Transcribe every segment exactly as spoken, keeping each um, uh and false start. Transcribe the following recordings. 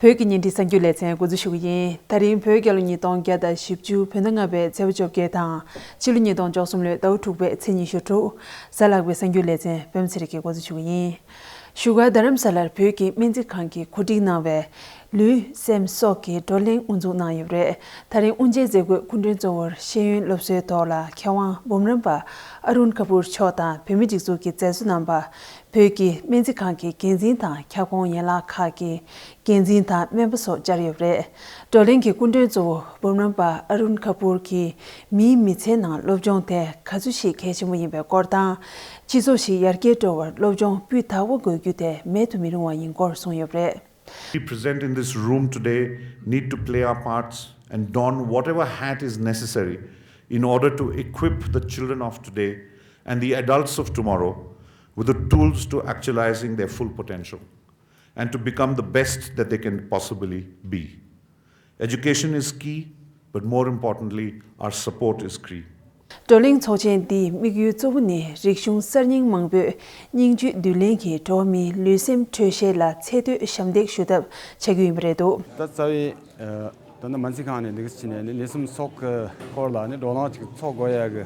བོད་ཀྱི་བརྙན་འཕྲིན་གསར་འགྱུར་ལེ་ཚན་འགོ་འཛུགས་ཞུ་གི་ཡིན། ད་རིང་བོད་རྒྱལ་ལོ་ཉིས་སྟོང་བརྒྱ་དང་བཞི་བཅུ་བོད་ཟླ་ལྔ་པའི་ཚེས་པ་བཅོ་བརྒྱད་དང་ཕྱི་ལོ་ཉིས་སྟོང་བཅུ་གསུམ་ལོའི་ཟླ་བ་དྲུག་པའི་ཚེས་ཉི་ཤུ་དྲུག་གཟའ་ལྷག་པའི་གསར་འགྱུར་ལེ་ཚན་པད་མ་ཚེ་རིང་གིས་འགོ་འཛུགས་ཞུ་གི་ཡིན། བཞུགས་སྒར་རྡ་རམ་ས་ལར་བོད་ཀྱི་སྨན་རྩིས་ཁང་གིས་གོ་སྒྲིག་གནང་བའི་ལུས་སེམས་སྲོག་གི་བགྲོ་གླེང་དབུ་འཛུགས་གནང་ཡོད་པ་རེད། ད་རིང་དབུ་འབྱེད་མཛད་སྒོའི་སྐུ་མགྲོན་གཙོ་བོར་ཤེས་ཡོན་སློབ་གསོའི་ཐོག་ལ་མཁས་དབང་འབུམ་རམས་པ་ཨ་རུན་ཁ་པུར་མཆོག་དང་བོད་མིའི་སྒྲིག་འཛུགས་ཀྱི་མཛད་གཙོ་རྣམ་པ། བོད་ཀྱི་སྨན་རྩིས་ཁང་གི་འགན་འཛིན་དང་ཁྱབ་ཁོངས་ཡན་ལག་ཁག་གི་འགན་འཛིན་དང་སྨན་པ་སོགས་བཅར་ཡོད་པ་རེད། བགྲོ་གླེང་གི་སྐུ་མགྲོན་གཙོ་བོ་འབུམ་རམས་པ་ཨ་རུན་ཁ་པུར་གྱིས་མིའི་མི་ཚེའི་ནང་སློབ་སྦྱོང་དེ་ག་ཚོད་ཞིག་གལ་ཆེན་པོ་ཡིན་པའི་སྐོར་དང་། སྤྱི་ཚོགས་ཤིག་ཡར་རྒྱས་འགྲོ་བར་སློབ་སྦྱོང་སྤུས་དག་པོ་དགོས་རྒྱུ་དེ་མེད་དུ་མི་རུང་བ་ཡིན་སྐོར་གསུངས་ཡོད་པ་རེད། We present in this room today need to play our parts and don whatever hat is necessary in order to equip the children of today and the adults of tomorrow with the tools to actualizing their full potential and to become the best that they can possibly be. Education is key, but more importantly, our support is key. བགྲོ་གླེང་ཚོགས་ཆེན་འདིའི་དམིགས་ཡུལ་གཙོ་བོ་ནི་རིག་གཞུང་གསར་རྙིང་མང་པོས་སྙིང་བཅུད་བསྡུ་ལེན་གྱིས་འགྲོ་བ་མིའི་ལུས་སེམས་འཕྲོད་བཞེས་ལ་ཚད་མཐོའི་ཞབས་འདེགས་ཞུ་ཐབས་བྱ་རྒྱུ་ཡིན་པ་རེད་འདུག་ད་རྩ་བའི་ད་ནི་སྨན་རྩིས་ཁང་ནས་འདུག་སེ་བྱས་ནས་ནི་ལུས་སེམས་སྲོག་གི་སྐོར་ལ་ནི་བགྲོ་གླེང་ཅིག་ཚོགས་དགོས་ཡ་གི་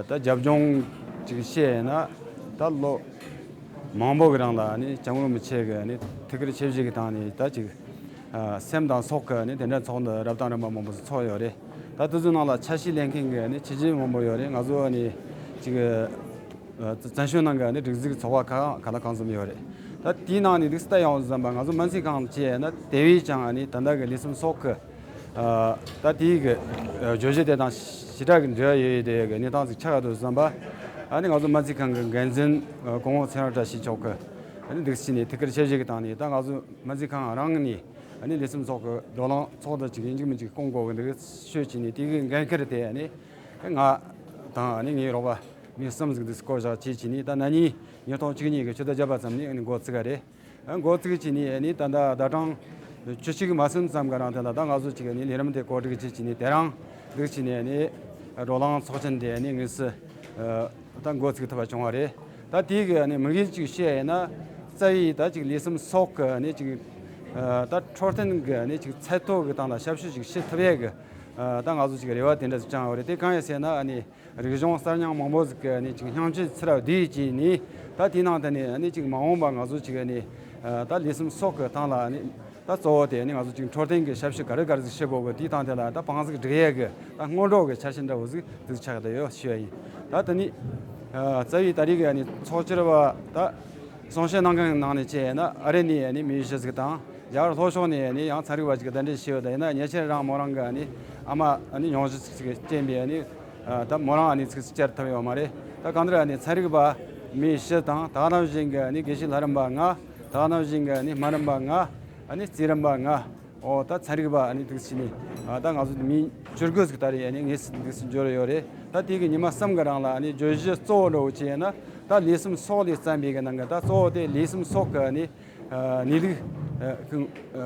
ད་རྒྱབ་ལྗོངས་ཅིག་བཤད་ཡིན་ན། ད་ལོ་མང་པོ་གི་རིང་ལ་ནི་སྐྱབས་མགོན་རིན་པོ་ཆེ་གི་ནི་ཐུགས་ཁུར་ཆེ་བཞེས་ཀྱི་སྟེང་ནས་ད་ཅིག་སེམས་དང་སྲོག་གི་ནི་དེ་འདྲའི་ཚོགས་འདུ་རབ་དང་རིམ་པ་མང་པོ་ཞིག་ཚོགས་ཡོད་རེད། ད་དེ་ཚོའི་ནང་ལ་ཆ་ཤས་ལེན་མཁན་གི་ནི་ཁྱད་ཆོས་མང་པོ་ཡོད་རེད། ང་ཚོ་ནི་ཅིག་བཙན་བྱོལ་ནང་གི་ནི་སྒྲིག་འཛུགས་ཚོགས་པ་ཁག་ག་ལ་གང་འཛོམས་ཡོད་རེད། ད་དེའི་ནང་ནས་འདུག་སེ་ལྟ་ཡོང་བསམ་པ་ང་ཚོ་སྨན་རྩིས་ཁང་བྱས་ན་དེ་བས་ཀྱང་ནི་ད་ལྟ་གི་ལུས་སེམས་སྲོག་གི་ད་དེའི་གི་བརྗོད་གཞི་དེ་དང་ཞེ་དྲག་གི་འབྲེལ་བ་ཡོད་ཡོད་དེ་གི་གནས་སྟངས་ཅིག་ཆགས་ཡོད་དུ་བསམ་པ། ཨ་ནི་ང་ཚོ་སྨན་རྩིས་ཁང་གི་འགན་འཛིན་སྐུ་ངོ་ཚེ་རིང་བཀྲ་ཤིས་མཆོག་གི་ཨ་ནི་འདུག་སེ་ནས་ཐུགས་ཁུར་ཆེ་བཞེས་ཀྱི་སྟེང་ནས་ད་ང་ཚོ་སྨན་རྩིས་ཁང་རང་ནས་ཨ་ནི་ལུས་སེམས་སྲོག་གི་བགྲོ་གླེང་ཚོགས་འདུ་ཅིག་ཡིན་གཅིག་མིན་གཅིག་སྐོང་དགོས་གི་འདུག་ཞུས་བྱས་ནས་དེ་གི་འགན་འཁུར་དེ་ཨ་ནི་ང་དང་ཨ་ནི་ངའི་རོགས་པ་མི་གསུམ་ཟིག་འདུག་སེ་བསྐོ་བཞག་བྱས་བྱས་ནས་ད་ན་ནིང་ཉིས་སྟོང་བཅུ་གཉིས་གི་ཕྱི་ཟླ་བརྒྱད་པ་ཙམ་ནས་ཨ་ནི་འགོ་བཙུགས་ག་རེད། འགོ་བཙུགས་བྱས་ནས་ནི་ད་ལྟ་ཟླ་གྲངས་བཅུ་གཅིག་མ་ཟིན་ཙམ་ག་རང་དེ་ལ་ད་ང་ཚོ་ཅིག་ནི་ལས་རིམ་དེ་གོ་སྒྲིག་བྱས་བྱས་ནས་དེ་རིང་འདུག་བྱས་ནས་ནི་བགྲོ་གླེང་ཚོགས་ཆེན་དེ་ནི་དངོས་སུ་ད་འགོ་བཙུགས་ཐུབ་པ་བྱུང་བ་རེད། ད་དེའི་གི་ནི་དམིགས་ཡུལ་ཅིག་བཤད་ཡིན་ན་རྩ་བའི་ད་ཅིག་ལུས་སེམས་སྲོག་གི་ནི་ཅིག་ད་འཕྲོད་བསྟེན་གི་ནི་ཅིག་ཚད་མཐོ་གི་སྟེང་ལ་ཞབས་ཞུ་ཅིག་བྱེད་ཐུབ་ཡས་གི་ད་ང་ཚོ་ཅིག་རེ་བ་དེ་འདྲ་ཞིག་བཅངས་ཡོད་རེད། དེ་གང་ཡིན་ཟེར་ན་ཨ་ནི། རིག་གཞུང་གསར་རྙིང་མང་པོ་ཟིག་གི་ནི་ཅིག་སྙིང་བཅུད་ཚུར་བསྡུས་ཀྱིས་ནི་ད་དེའི་ནང་དུ་ནི་ནི་ཅིག་མ་འོངས་པ་ང་ཚོ་ཅིག་ནི་ད་ལུས་སེམས་སྲོག་གི་སྟེང་ལ་ནི་ད་གཙོ་བོ་དེ་ནི་ང་ཚོ་ཅིག་འཕྲོད་བསྟེན་གྱི་ཞབས་ཞུ་ག་རེ་ག་རེ་ཟིག་བྱེད་དགོས་གི་དེའི་སྟེང་དེ་ལ་ད་དཔང་ཟིག་སྒྲིག་ཡས་གི་ད་སྔོན་འགྲོ་གི་འཆར་གཞི་འདྲ་བོ་ཟིག་ཟིག་ཆགས་བསྡད་ཡོད་ཞུ་ཡ་ཡིན། ད་དེ་ནི་རྩ་བའི་ད་རེས་གི་ནི་ཚོགས་བཅར་བ་ད་གསུང་བཤད་གནང་མཁན་ནང་ནས་བྱས་ན་ཨ་རི་ནས་ནི་མི་བཞི་ཟིག་དང་། རྒྱ་གར་ལྷོ་ཕྱོགས་ནས་ནི་ཡང་ཚན་རིག་པ་ཅིག་གདན་འདྲེན་བྱས་ཡོད། ད་ཡིན་ན་ཉེ་ཆར་རང་མོ་རང་གི་ནི་ཨ་མ་ནི་ཉུང་ཤས་ཅིག་རྐྱེན་པས་ནི་ད་མོ་རང་ནི་ཚིག་བཅར་ཐུབ་ཡོད་མ་རེད། ད་གང་ལྟར་ནི་ཚན་རིག་པ་མི་བཞི་དང་ད་ག་ནང་བཞིན་གི་ནི་དགེ་བཤེས་ལྷ་རམས་པ་ལྔ། ད་ག་ནང་བཞིན་གི་ནི་སྨན་རམས་པ་ལྔ། ཨ་ནི་རྩིས་རམས་པ་ལྔ། ཨོ་ད་ཚན་རིག་པ་ནི་དུག་ཅི་ནི་ད་ང་ཚོ་མི་བཅུ་དགུ་ཟིག་ད་རེས་ནི་ངེས་སུ་དུག་ཅི་འབྱོར་ཡོད་རེད། ད་དེ་གི་ཉི་མ་གསུམ་གི་རིང་ལ་ནི་བརྗོད་གཞི་གཙོ་བོ་འདྲ་བོ་ཅིག་ཡིན་ན་ད་ལུས་སེམས་སྲོག་ལས་བརྩམས་པའི་གི་ནང་གི་ད་གཙོ་བོ་དེ་ལུས་སེམས་སྲོག་གི་ནི་གནས་ལུགས་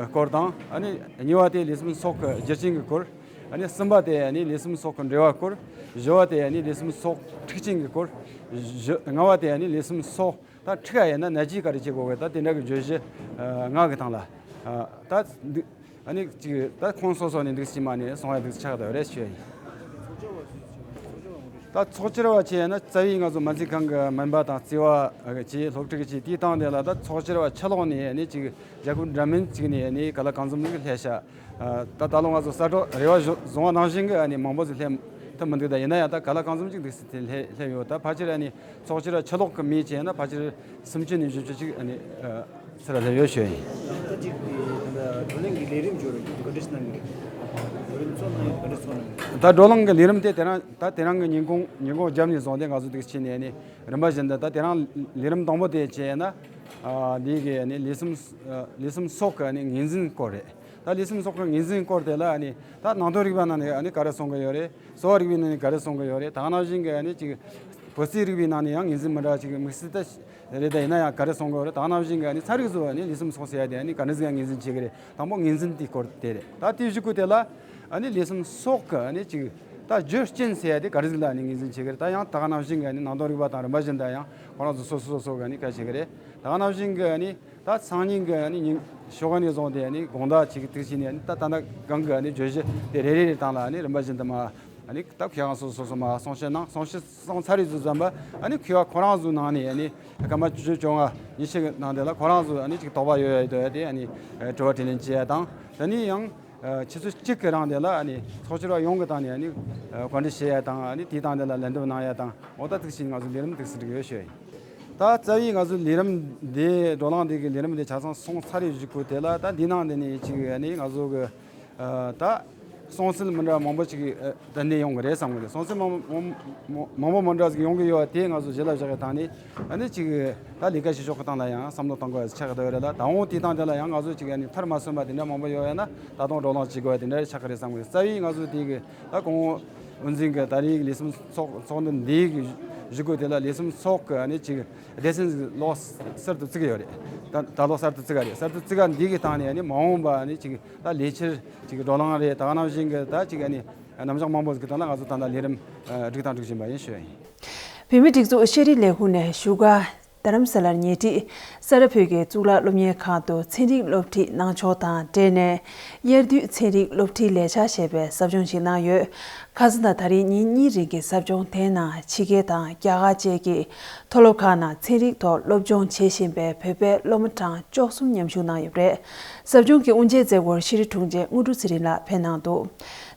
སྐོར་དང་། ཨ་ནི་གཉིས་པ་དེ་ལུས་སེམས་སྲོག་གི་རྒྱུ་རྐྱེན་གྱི་སྐོར། ཨ་ནི་གསུམ་པ་དེ་ནི་ལུས་སེམས་སྲོག་གི་འབྲེལ་བ་སྐོར། བཞི་བ་དེ་ནི་ལུས་སེམས་སྲོག་འཁྲུག་རྐྱེན་གྱི་སྐོར། བཞི་ལྔ་བ་དེ་ནི་ལུས་སེམས་སྲོག་ད་འཁྲུག་ཡ་ཡིན་ན་ནད་གཞི་ག་རེ་བྱེད་དགོས་གི་ད་དེ་འདྲ་གི་བརྗོད་གཞི་ལྔ་གི་སྟེང་ལ་ད་འདུག་ཨ་ནི་ཅིག་ད་ཁོང་སོ་སོ་ནས་འདུག་ཅི་མ་ནས་སོང་ཡ་འདུག་ཆགས་ད་རེད་ཞུ་ཡ་ཡིན། ད་ཚོགས་བཅར་བ་བྱས་ན་རྩ་བའི་ང་ཚོ་སྨན་རྩིས་ཁང་གི་སྨན་པ་དང་རྩིས་པ་བྱས་སློབ་ཕྲུག་བྱས་དེའི་སྟེང་དེ་ལ་ད་ཚོགས་བཅར་བ་ཕྱི་ལོགས་ནས་ནི་ཅིག་རྒྱལ་ཁབ་འདྲ་མིན་ཅིག་ནས་ནི་ག་ལ་གང་འཚམ་ནས་སླེབས་ཤག་ད་ད་ལོ་ང་ཚོ་གསར་འགྲོ་རེ་བ་བཟུང་བ་ནང་བཞིན་གི་ནི་མང་པོ་ཟིག་སླེབས་ཐུབ་མི་འདུག་ད་ཡིན་ན་ཡང་ད་ག་ལ་གང་འཚམ་ཅིག་འདུག་སེ་དེ་སླེབས་སླེབས་ཡོད། ད་ཕལ་ཆེར་ནི་ཚོགས་བཅར་བ་ཕྱི་ལོགས་གི་མི་བྱས་ན་ཕལ་ཆེར་སུམ་ཅུ་ནས་བཞི་བཅུ་ཅིག་ནི་ཚུར་སླེབས་ཡོད་ཞུ་ཡིན། ད་ཅིག་ད་བགྲོ་གླེང་གི་ལས་རིམ་འབྱོར་རྒྱུ་ག་འདྲ་ཞིག་གནང་གི་རེད། བགྲོ་གླེང་ཚོགས་གནང་ཡོད་ག་འདྲ་ཚོགས་གནང་གི་རེད། ད་བགྲོ་གླེང་གི་ལས་རིམ་དེ་དེ་རིང་ད་དེ་རིང་གི་ཉིན་གུང་ཉིན་གུང་རྒྱབ་ནས་བཟུང་སྟེ་ང་ཚོ་དུག་ཅི་ནས་ནི་རིམ་པ་བཞིན་དུ་ད་དེ་རིང་ལས་རིམ་དང་པོ་དེ་བྱས་ན་འདི་གི་ནི་ལུས་སེམས་ལུས་སེམས་སྲོག་གི་ནི་ངོས་འཛིན་སྐོར་རེད། ད་ལུས་སེམས་སྲོག་གི་ངོས་འཛིན་སྐོར་དེ་ལ་ནི་ད་ནང་དོན་རིག་པ་ནང་ནས་ནི་ག་རེ་གསུང་གི་ཡོད་རེད། གསོ་བ་རིག་པའི་ནང་ནས་ག་རེ་གསུང་གི་ཡོད་རེད། ད་ག་ནང་བཞིན་གི་ནི་ཅིག་བོད་རྩིས་རིག་པའི་ནང་ནས་ཡང་ངོས་འཛིན་མི་འདྲ་བ་ཅིག་དམིགས་བསལ་ད་རེད། ད་ཡིན་ན་ཡང་ག་རེ་གསུང་གི་ཡོད་རེད། ད་ག་ནང་བཞིན་གི་ནི་ཚན་རིག་བཟོ་བ་ནི་ལུས་སེམས་སྲོག་ཟེར་ཡ་དེ་ནི་ག་འདྲ་ཟིག་ཡང་ངོས་འཛིན་བྱེད་གི་རེད། དང་པོ་ངོས་འཛིན་དེའི་སྐོར་དེ་རེད། ད་དེའི་གཞུག་གུ་དེ་ལ་ནི་ལུས་སེམས་སྲོག་གི་ནི་ཅིག་ད་རྒྱུ་རྐྱེན་ཟེར་ཡ་དེ་ག་རེ་ཟིག་ལ་ནི་ངོས་འཛིན་བྱེད་གི་རེད། ད་ཡང་ད་ག་ནང་བཞིན་གི་ནི་ནང་དོན་རིག་པ་དང་རིམ་པ་བཞིན་དུ་ཡང་ཁོ་རང་ཚོ་སོ་སོ་སོ་སོ་གི་ནི་ག་བྱེད་གི་རེད། ད་ག་ནང་བཞིན་གི་ནི་ ད་སང་ཉིན་གྱི་ཨ་ནི་ཉིན་ཞོགས་ཀ་ནས་བཟུང་སྟེ་ཨ་ནི་དགོང་དག་ཅིག་དུས་ཕྱིན་ནས་ཨ་ནི་ད་ད་ལྟ་གང་གི་ཨ་ནི་བརྗོད་གཞི་དེ་རེ་རེ་རེ་སྟེང་ལ་ཨ་ནི་རིམ་པ་བཞིན་དུ་མ་ཨ་ནི་ད་མཁས་དབང་སོ་སོ་སོ་མ་གསུང་བཤད་གནང་། གསུང་བཤད་གསུང་ཚར་རེ་ཟུ་ཙམ་པ་ཨ་ནི་མཁས་པ་ཁོ་རང་ཚོའི་ནང་ནས་ཨ་ནི་སྐར་མ་བཅུ་བཅོ་ལྔ་ཉི་ཤུ་གི་ནང་དེ་ལ་ཁོ་རང་ཚོ་ཨ་ནི་ཅིག་དོགས་པ་ཡོད་ཡོད་དོ་ཡ་དེ་ཨ་ནི་དྲི་བ་དྲིས་ལན་བྱེད་ཡ་དང་། དེ་ནས་ཡང་ཆུ་ཚོད་གཅིག་གི་རིང་དེ་ལ་ཨ་ནི་ཚོགས་ཞུགས་པ་ཡོངས་ཀྱི་སྟེང་ནས་ཨ་ནི་བཀའ་འདྲི་བྱེད་ཡ་དང་། ཨ་ནི་དེའི་སྟེང་དེ་ལ་ལན་འདེབས་གནང་ཡ་དང་། འོ་ད་ཐུགས་རྗེ་ཆེ། ང་ཚོ་ལས་རིམ་ཐུགས་སུ་འགྲིག་ཡོད་ཞུ་ཡ་ཡིན། ད་རྩ་བའི་ང་ཚོ་ལས་རིམ་འདི་བགྲོ་གླེང་འདི་གི་ལས་རིམ་འདི་ཆ་ཚང་སོང་ཚར་རེ་བཞུགས་གོ། དེ་ལ་ད་འདི་ནང་འདི་ནས་ཅིག་ཨ་ནི་ང་ཚོ་གི་ད་གསུང་སྲོལ་མི་འདྲ་མང་པོ་ཅིག་ད་ནས་ཡོང་གི་རེད་བསམ་གི་རེད། གསུང་སྲོལ་མང་མང་མང་པོ་མི་འདྲ་ཟིག་ཡོང་གི་ཡོད་པ་དེ་ང་ཚོ་གཞི་ལ་བཞག་གི་སྟེང་ནས་ཨ་ནི་ཅིག་ད་ལས་ཀ་བྱེད་ཕྱོགས་ཀྱི་སྟེང་ལ་ཡང་བསམ་བློ་གཏོང་དགོས་པ་ཆགས་ཀྱི་འདུག་རེད་ལ། ད་འོང་དེའི་སྟེང་དེ་ལ་ཡང་ང་ཚོ་ཅིག་ཨ་ནི་མཐར་མ་སོན་པ་དེ་འདྲ་མང་པོ་ཡོད་ཡ་ན་ད་དུང་བགྲོ་གླེང་བྱེད་དགོས་པ་དེ་འདྲ་ཆགས་ཀྱི་རེད་བསམ་གི་རེད། རྩ་བའི་ང་ཚོ་དེ་གི་ད་གོང་འོག་དབུ་འཛིན་གྱི་ད་རེས་ཀྱི་ལས་སེམས་ཚོགས་ཚོགས་འདུ་འདིའི་གི་བཞུགས་སྒོ་དེ་ལ་ལས་སེམས་ཚོགས་ཀྱི་ཨ་ནི་ཅིག་སྡེ་ཚན་ཟིག་ལོག་གསར་དུ་བཙུགས་ཡོད་རེད། ད་ད་ལོ་གསར་དུ་བཙུགས་ཡ་རེད། གསར་དུ་བཙུགས་ཡ་འདི་གི་སྟེང་ནས་ཨ་ནི་མ་འོངས་པ་ཨ་ནི་ཅིག་ད་ལས་འཆར་ཅིག་བགྲོ་གླེང་རེད། ད་ག་ནང་བཞིན་གྱི་ད་ཅིག་ཨ་ནི་རྣམ་གཞག་མང་པོ་ཟིག་གི་སྟེང་ལ་ང་ཚོ་ད་ལྟ་ལས་རིམ་སྒྲིག་དང་སྒྲིག་བཞིན་པ་ཡིན་ཞུ་ཡ་ཡིན། བོད་མིའི་སྒྲིག་འཛུགས་ཤེས་རིག་ལས་ཁུངས་ནས་བཞུགས་སྒར་རྡ་རམ་ས་ལར་ཉེ་འཁྲིས་ས་རཱ་བོད་ཀྱི་གཙུག་ལག་སློབ་གཉེར་ཁང་དུ་ཚན་རིག་སློབ་ཁྲིད་གནང་ཕྱོགས་དང་འབྲེལ་ནས་དབྱར་དུས་ཚན་རིག་སློབ་ཁྲིད་ལས་འཆར་ཞེས་པའི་ཟབ་སྦྱོང་ཞིག་གནང་ཡོད། ཁ་སང་དང་ད་རིང་ཉིན་གཉིས་རིང་གི་ཟབ་སྦྱོང་དེའི་ནང་ཕྱི་རྒྱལ་དང་རྒྱ་གར་བཅས་ཀྱི་མཐོ་སློབ་ཁག་ནང་ཚན་རིག་ཐོག་སློབ་སྦྱོང་བྱེད་བཞིན་པའི་བོད་པའི་སློབ་མ་གྲངས་བཅུ་གསུམ་མཉམ་ཞུགས་གནང་ཡོད་པ་རེད། ཟབ་སྦྱོང་གི་དབུ་འབྱེད་མཛད་སྒོར་ཤེས་རིག་དྲུང་ཆེ་དངོས་གྲུབ་ཚེ་རིང་ལགས་ཕེབས་གནང་འདུག་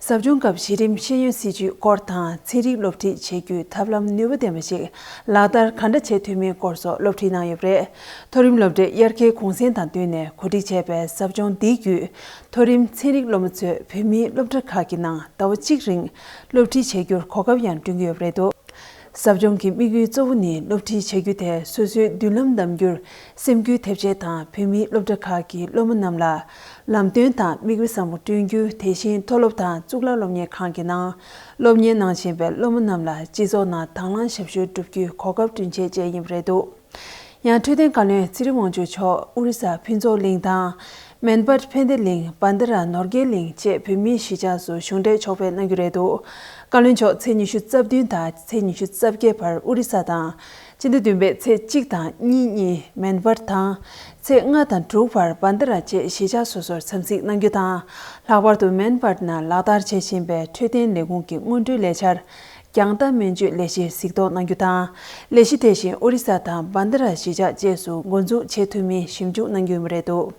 ཟབ་སྦྱོང་སྐབས་གཞི་རིམ་ཤེས་ཡོན་སྲིད་བྱུས་སྐོར་དང་ཚན་རིག་སློབ་ཁྲིད་བྱེད་རྒྱུའི་ཐབས་ལམ་ནུས་པ་ལྡན་པ་ཞིག་ལག་བསྟར་ག་འདྲ་བྱེད་ཐུབ་མིན་སྐོར་སོགས་སློབ་ཁྲིད་གནང་ཡོད་པ་རེད། མཐོ་རིམ་སློབ་གྲྭའི་དབྱར་ཁའི་གུང་སེང་དང་བསྟུན་ནས་གོ་སྒྲིག་བྱས་པའི་ཟབ་སྦྱོང་འདི་བརྒྱུད་མཐོ་རིམ་ཚན་རིག་སློབ་མ་ཚོས་བོད་མིའི་སློབ་གྲྭ་ཁག་གི་ནང་ཟླ་བ་གཅིག་རིང་སློབ་ཁྲིད་བྱེད་རྒྱུར་གོ་སྐབས་ཡང་བསྐྲུན་གྱི་ཡོད་པ་རེད་འདུག་ཟབ་སྦྱོང་གི་དམིགས་ཡུལ་གཙོ་བོ་ནི་སློབ་ཁྲིད་བྱ་རྒྱུ་དེ་སོ་སོའི་མདུན་ལམ་བདམས་རྒྱུར་སེམས་འགུལ་ཐེབས་ཆེད་དང་། བོད་མིའི་སློབ་གྲྭ་ཁག་གི་སློབ་མ་རྣམས་ལ་ལམ་སྟོན་དང་དམིགས་ཡུལ་བཟང་པོ་བསྐྲུན་རྒྱུ། དེ་བཞིན་མཐོ་སློབ་དང་གཙུག་ལག་སློབ་གཉེར་ཁང་གི་ནང་སློབ་གཉེར་གནང་བཞིན་པའི་སློབ་མ་རྣམས་ལ་སྤྱི་ཚོགས་ནང་དང་བླངས་ཞབས་ཞུ་བསྒྲུབ་རྒྱུའི་གོ་སྐབས་བསྐྲུན་ཆེད་བཅས་ཡིན་པ་རེད་འདུག་ཡང་འཕྲོད་བསྟེན་བཀའ་བློན་ཚེ་རིང་དབང་ཕྱུག་མཆོག་ཨོ་རི་ས་ཕུན་ཚོགས་གླིང་དང་། མན་སྦར་ཕན་བདེ་གླིང་། བྷན་དྷ་ར་ནོར་རྒྱས་གླིང་བཅས་བོད་མིའི་གཞིས་ཆགས་སུ་གཞུང་འབྲེལ་ཕྱོགས་ཕེབས་གནང་རྒྱུ་རེད་འདུག་བཀའ་བློན་མཆོག་ཚེས་ཉི་ཤུ་རྩ་བདུན་དང་ཚེས་ཉི་ཤུ་རྩ་བརྒྱད་བར་ཨོ་རི་ས་དང་། སྤྱི་ཟླ་བདུན་པའི་ཚེས་གཅིག་དང་གཉིས་གཉིས་མན་སྦར་དང་། ཚེས་ལྔ་དང་དྲུག་བར་བྷན་དྷ་ར་བཅས་གཞིས་ཆགས་སོ་སོར་འཚམས་གཟིགས་གནང་རྒྱུ་དང་། ལྷག་པར་དུ་མན་སྦར་ནང་ལག་བསྟར་བྱེད་བཞིན་པའི་འཕྲོད་བསྟེན་ལས་ཁུངས་ཀྱི་སྔོན་འགྲོའི་ལས་འཆར། རྒྱང་ལྟ་སྨན་བཅོས་ལས་གཞིར་གཟིགས་རྟོག་གནང་རྒྱུ་དང་། ལས་གཞི་དེ་བཞིན་ཨོ་རི་ས་དང་བྷན་དྷ་ར་གཞིས་ཆགས་བཅས་སུ་འགོ་འཛུགས་བྱེད་ཐུབ་མིན་ཞིབ་འཇུག་གནང་རྒྱུ་ཡིན་པ་རེད་འདུག་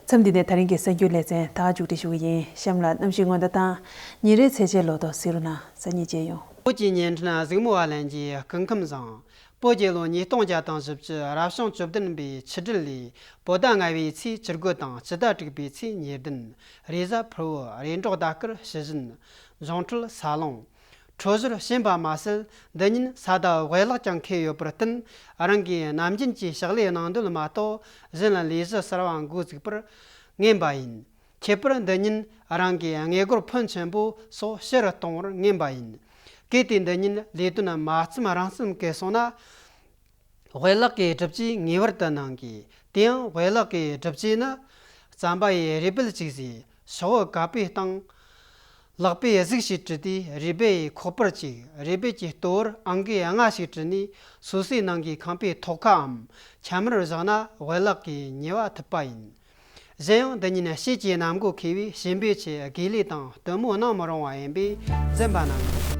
མཚམས་འདི་ནས་ད་རིང་གི་གསར་འགྱུར་ལེ་ཚན་ད་ག་མཇུག་སྒྲིལ་ཞུ་གི་ཡིན། གཤམ་ལ་གནམ་གཤིས་སྔོན་བརྡ་དང་ཉིན་རེའི་ཚེས་ཆའི་ལོ་ཐོ་གཟིགས་རོགས་གནང་། སང་ཉིན་མཇལ་ཡོང་། བོད་ཀྱི་བརྙན་འཕྲིན་གཟིགས་མོ་བ་ལྷན་རྒྱས་སྐུ་ཁམས་བཟང་། བོད་རྒྱལ་ལོ་ཉིས་སྟོང་བརྒྱ་དང་བཞི་བཅུ་རབ་བྱུང་བཅུ་བདུན་པའི་ཆུ་སྦྲུལ་ལོའི་བོད་ཟླ་ལྔ་པའི་ཚེས་བཅུ་དགུ་དང་སྤྱི་ཟླ་དྲུག་པའི་ཚེས་ཉེར་བདུན། རེས་གཟའ་ཕུར་བུ། རེས་འགྲོགས་ཟླ་སྐར་ཕྱི་བཞིན། འབྱུང་འཕྲོད་ས་ལོང་། འཕྲོད་སྦྱོར་ཞན་པ་མ་ཟད། འདི་ཉིན་ས་ཟླ་བྷེ་ལག་ཀྱང་འཁེལ་ཡོད་པར་བརྟེན། རང་གིས་ནམ་རྒྱུན་གྱི་ཕྱག་ལས་གནང་འདོད་མ་གཏོགས་གཞན་ལ་ལས་གཞི་གསར་བ་འགོ་འཛུགས་པར་ངན་པ་ཡིན། ཁྱད་པར་འདི་ཉིན་རང་གི་དངུལ་སྒོར་ཕོན་ཆེན་པོ་སོགས་ཕྱི་རུ་གཏོང་བར་ངན་པ་ཡིན། གལ་ཏེ་འདི་ཉིན་ལས་དོན་མ་བརྩམས་རང་བརྩམས་བཀལ་སོང་ན། བྷེ་ལག་གི་སྒྲུབ་བྱེད་ངེས་པར་དུ་གནང་དགོས། དེ་ཡང་བྷེ་ལག་གི་སྒྲུབ་བྱེད་ནི། རྩམ་པ་ཡི་རུས་སྦལ་གཅིག་བཟོས། ཤོག་བུ་དཀར་པོའི་སྟེང་ལག་པས་གཟུགས་ཤིག་བྲིས་ཏེ་རུས་སྦལ་ཡི་ཁོག་པར་བཅུག་རུས་སྦལ་གྱི་ལྟོ་བར་ཨང་ཀི་ལྔ་ཞིག་བྲིས་ནས་སོ་སོའི་ནང་གི་ཁང་པའི་ཐོག་ཁའམ་ཁྱམས་རར་བཞག་ན་བྷེ་ལག་གིས་ཉེས་པ་ཐུབ་པ་ཡིན། གཞན་ཡང་འདི་ཉིན་ཕྱིས་ཀྱི་གནམ་སྒོ་འཁེལ་བས་གཤིན་པོའི་ཆེད་དགེ་ལས་དང་སྟོན་མོ་གནང་མི་རུང་བ་ཡིན་པས་འཛེམ་པ་གནང་དགོས།